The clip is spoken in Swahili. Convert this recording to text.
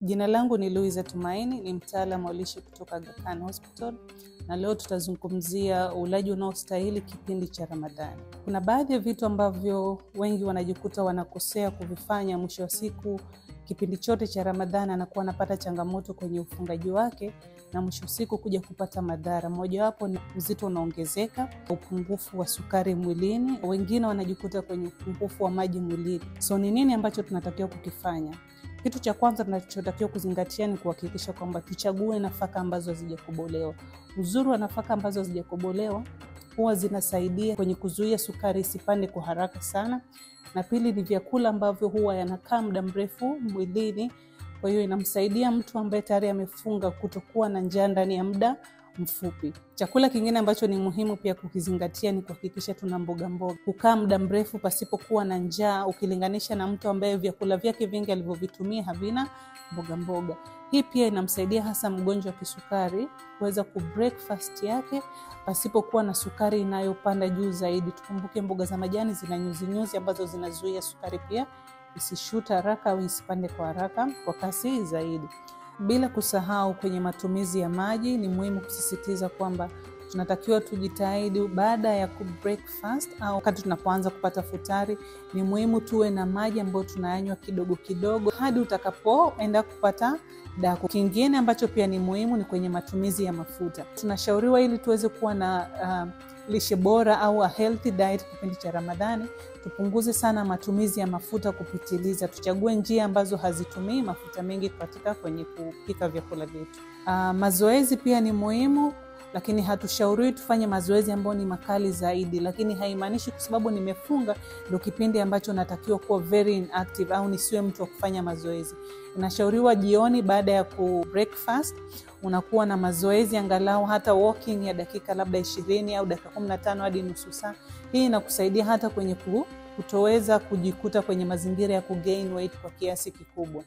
Jina langu ni Louisa Tumaini, ni mtaalamu wa lishe kutoka Aga Khan Hospital, na leo tutazungumzia ulaji unaostahili kipindi cha Ramadhani. Kuna baadhi ya vitu ambavyo wengi wanajikuta wanakosea kuvifanya, mwisho wa siku kipindi chote cha Ramadhani anakuwa anapata changamoto kwenye ufungaji wake na mwisho wa siku kuja kupata madhara. Mojawapo ni uzito unaongezeka, upungufu wa sukari mwilini, wengine wanajikuta kwenye upungufu wa maji mwilini. So ni nini ambacho tunatakiwa kukifanya? Kitu cha kwanza tunachotakiwa kuzingatia ni kuhakikisha kwamba tuchague nafaka ambazo hazijakobolewa. Uzuri wa nafaka ambazo hazijakobolewa huwa zinasaidia kwenye kuzuia sukari isipande kwa haraka sana, na pili ni vyakula ambavyo huwa yanakaa muda mrefu mwilini, kwa hiyo inamsaidia mtu ambaye tayari amefunga kutokuwa na njaa ndani ya muda mfupi. Chakula kingine ambacho ni muhimu pia kukizingatia ni kuhakikisha tuna mboga mboga. Kukaa muda mrefu pasipokuwa na njaa ukilinganisha na mtu ambaye vyakula vyake vingi alivyovitumia havina mboga mboga. Hii pia inamsaidia hasa mgonjwa wa kisukari kuweza ku breakfast yake pasipokuwa na sukari inayopanda juu zaidi. Tukumbuke mboga za majani zina nyuzi-nyuzi ambazo zinazuia sukari pia isishuta haraka au isipande kwa haraka kwa kasi zaidi. Bila kusahau kwenye matumizi ya maji, ni muhimu kusisitiza kwamba tunatakiwa tujitahidi baada ya ku breakfast au wakati tunapoanza kupata futari, ni muhimu tuwe na maji ambayo tunayanywa kidogo kidogo hadi utakapoenda kupata daku. Kingine ambacho pia ni muhimu ni kwenye matumizi ya mafuta. Tunashauriwa ili tuweze kuwa na lishe bora au a healthy diet kipindi cha Ramadhani, tupunguze sana matumizi ya mafuta kupitiliza. Tuchague njia ambazo hazitumii mafuta mengi katika kwenye kupika vyakula vyetu. Mazoezi pia ni muhimu, lakini hatushauriwi tufanye mazoezi ambayo ni makali zaidi, lakini haimaanishi kwa sababu nimefunga ndio kipindi ambacho natakiwa kuwa very inactive au nisiwe mtu wa kufanya mazoezi. Inashauriwa jioni baada ya ku breakfast unakuwa na mazoezi angalau hata walking ya dakika labda 20 au dakika 15 hadi nusu saa. Hii inakusaidia hata kwenye kutoweza kujikuta kwenye mazingira ya kugain weight kwa kiasi kikubwa.